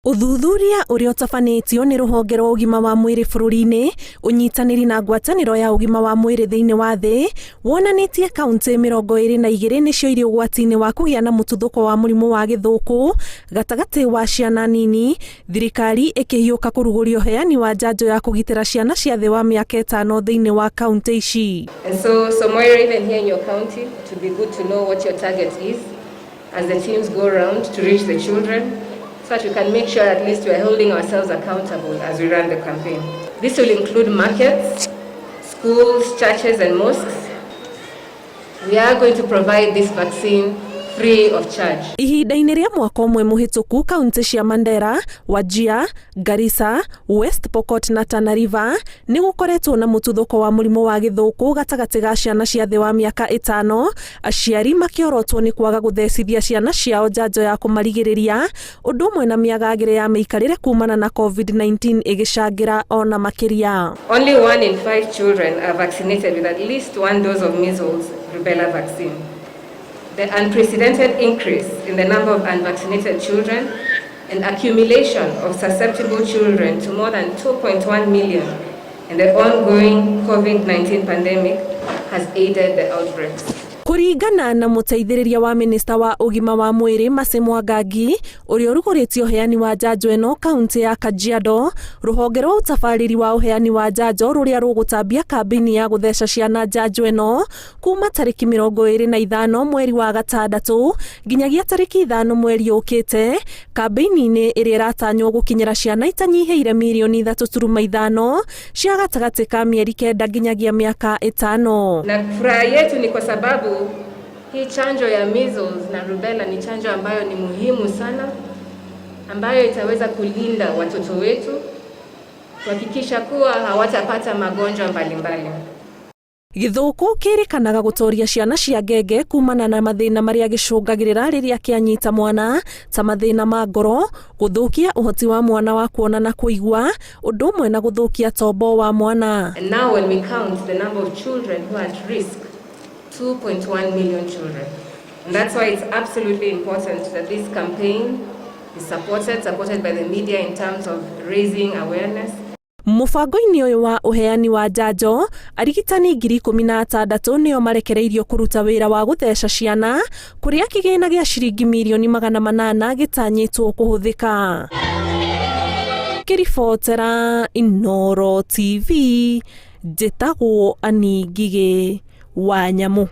Ũthuthuria ũrĩa ũtabanĩtio nĩ rũhonge rwa ũgima wa mwĩrĩ bũrũri-inĩ, ũnyitanĩri na ngwatanĩro ya ũgima wa mwĩrĩ thĩinĩ wa thĩ, wonanĩtie kauntĩ 22 nĩcio irĩ ũgwati-inĩ wa kũgĩa na mũtuthũko wa mũrimũ wa gĩthũkũ gatagatĩ wa ciana nini, thirikari ĩkĩhiũka kũrugũria ũheani wa njanjo ya kũgitĩra ciana cia thĩ wa mĩaka 5 thĩinĩ wa kauntĩ ici. And so, Somoire, even here in your county, it would be good to know what your target is as the teams go around to reach the children, so that we can make sure at least we are holding ourselves accountable as we run the campaign. This will include markets, schools, churches, and mosques. We are going to provide this vaccine free of charge. Ihinda-inĩ rĩa mwaka ũmwe mũhĩtũku, kaunti cia Mandera, Wajir, Garissa, West Pokot na Tana River nĩ gũkoretwo na mũtuthũko wa mũrimũ wa gĩthũkũ gatagatĩ ga ciana cia thĩ wa mĩaka 5, aciari makĩorotwo nĩ kwaga gũthecithia ciana ciao njanjo ya kũmarigĩrĩria, ũndũ ũmwe na mĩagagĩre ya mĩikarĩre kumana na COVID-19 ĩgĩcangĩra ona makĩria. Only one in five children are vaccinated with at least one dose of measles rubella vaccine. The unprecedented increase in the number of unvaccinated children and accumulation of susceptible children to more than 2.1 million in the ongoing COVID-19 pandemic has aided the outbreaks. Kũringana na mũteithĩrĩria wa minista wa ũgima wa mwĩrĩ Mercy Mwangangi, ũrĩa ũrugũrĩtie ũheani wa njanjo ĩno kaunti ya Kajiado, rũhonge rwa ũtabarĩri wa ũheani wa njanjo rũrĩa rũgũtambia kambĩini ya gũtheca ciana njanjo ĩno kuma tarĩki 25 mweri wa gatandatũ nginyagia tarĩki 5 mweri ũkĩte, kambĩini-inĩ ĩrĩa ĩratanywo gũkinyĩra ciana itanyihĩire mirioni 3.5 cia gatagatĩ ka mĩeri 9 nginyagia mĩaka 5. Na furaha yetu ni kwa sababu hii chanjo ya measles na rubella ni chanjo ambayo ni muhimu sana, ambayo itaweza kulinda watoto wetu, kuhakikisha kuwa hawatapata magonjwa mbalimbali. Gĩthũkũ kĩrĩkanaga gũtoria ciana cia ngenge kumana na mathĩna marĩa gĩcũngagĩrĩra rĩrĩa kĩanyita mwana, ta mathĩna ma ngoro, gũthũkia ũhoti wa mwana wa kuona na kũigua, ũndũ ũmwe na gũthũkia tombo wa mwana. And now when we count the number of children who are at risk, 2.1 million children. And that's why it's absolutely important that this campaign is supported by the media in terms of raising awareness. Mũbango-inĩ ũyũ wa ũheani wa njanjo, arigitani 16,000 nĩo marekereirio kũruta wĩra wa gũtheca ciana, kũrĩa kĩgĩna gĩa ciringi mirioni 800 gĩtanyĩtwo kũhũthĩka. Ngĩribotera Inooro TV, njĩtagwo Annie Ngigĩ wa Nyamũ.